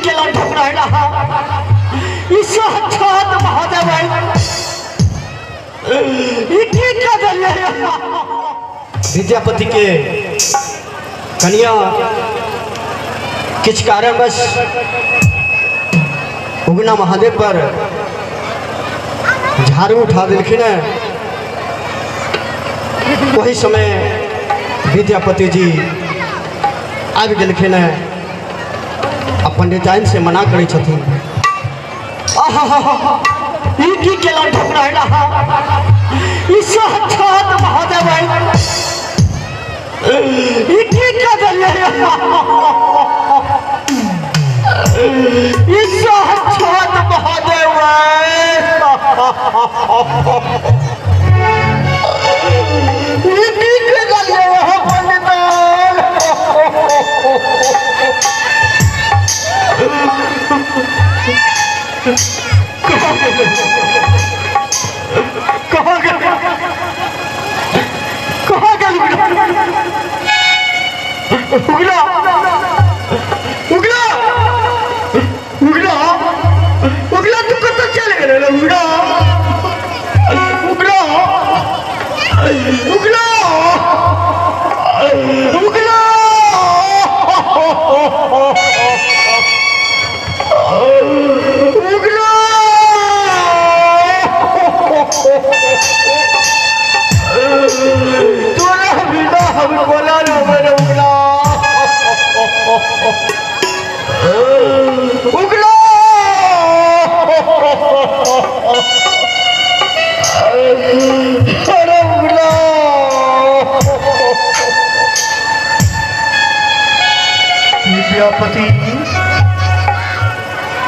केलहुँ ठकुराइन अहाँ? ई साक्षात महादेव है, ई की कऽ देलियै? विद्यापति के कनिया किछु कारणवश उगना महादेव पर झाड़ू उठा देलखिन है। वही समय विद्यापति जी आबि गेलखिन है आ पंडिताइन से मना करै छथिन। आहा, ई की केलहुँ ठकुराइन अहाँ? ई साक्षात महादेव है, ई की कऽ देलियै? ई साक्षात महादेव है, ई की कऽ देलियै अहाँ पंडिताइन? कहाँ गेल, कहाँ गेल उगना? उगना, उगना, उगना, उगना, तू कतऽ चलि गेलै रे? उगना, उगना, उगना, उगना, उगना, तोरा बिना हम कोना रहबै रे उगना? उगना, अरे उगना। विद्यापति,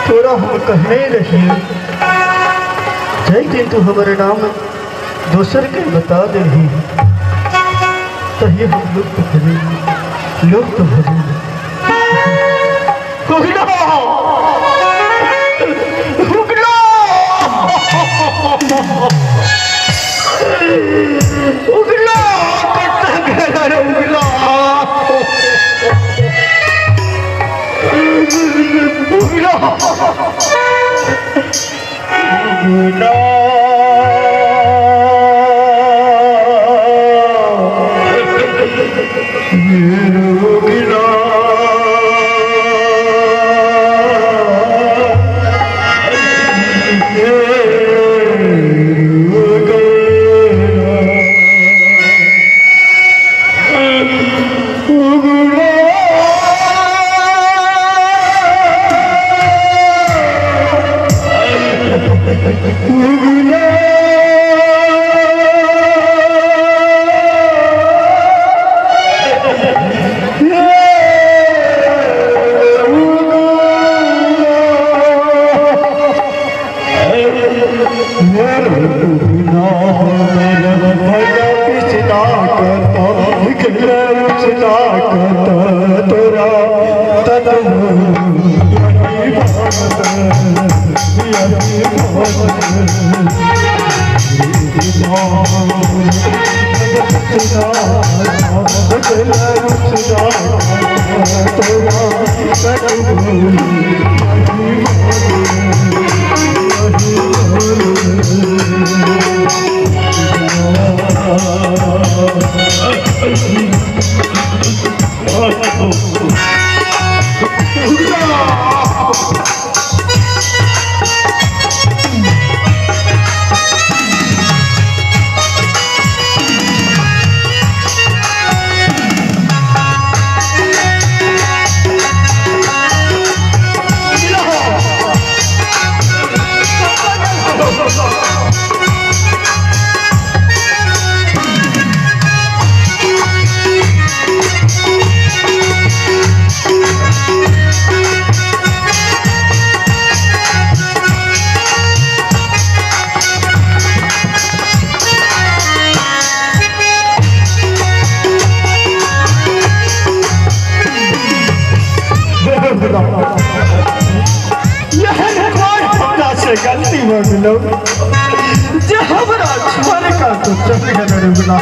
तोरा हम कहने रहिए, जय दिन तू हमारे नाम दोसर के बता दे रही तही हम लुप्त भजे, लुप्त भजे। उगना, उगना, उगना, कतऽ गेल रे उगना? उगना, उगना। उगना, से गलती हो गेलो जे हमरा छोड़ कर तू चल गेल रे बुला।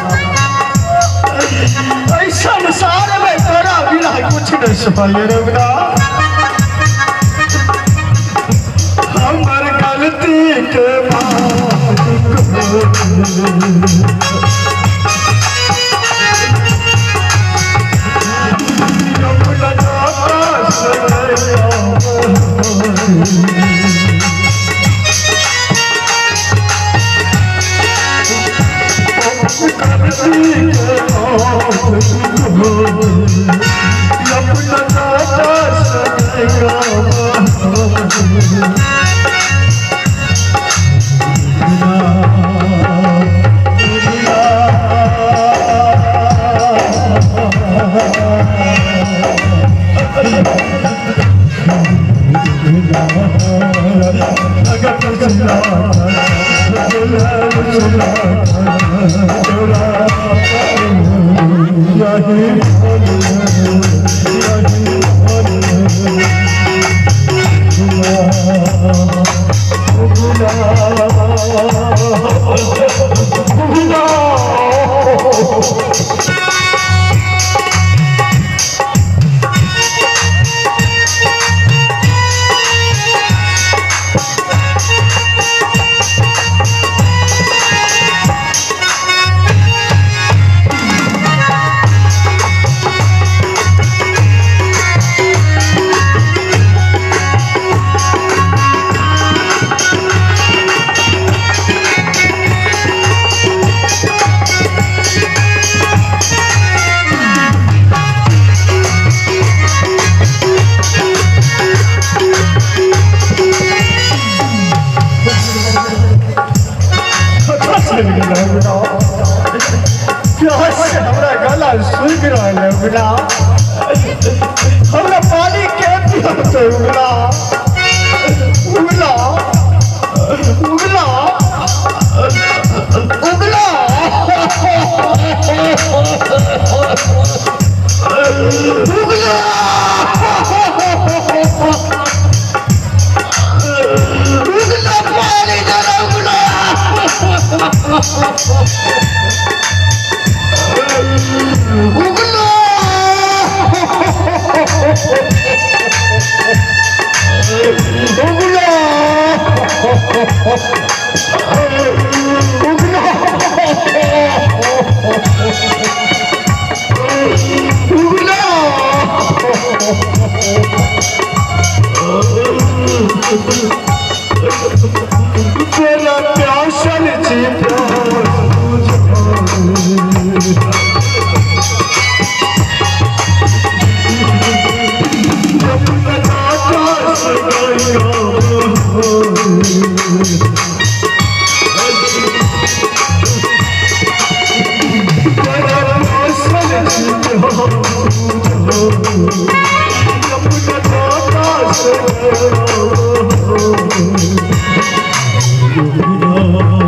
ऐ संसार में तोरा बिना कुछ नहीं सुहाय रे बुला। हमरा गला सूखि रहल है उगना, हमरा पानी के पियतै उगना, उगना, उगना, उगना। उगना पानी जरा उगना। उगना उगना उगना उगना। तेरा प्यासल जी Oh,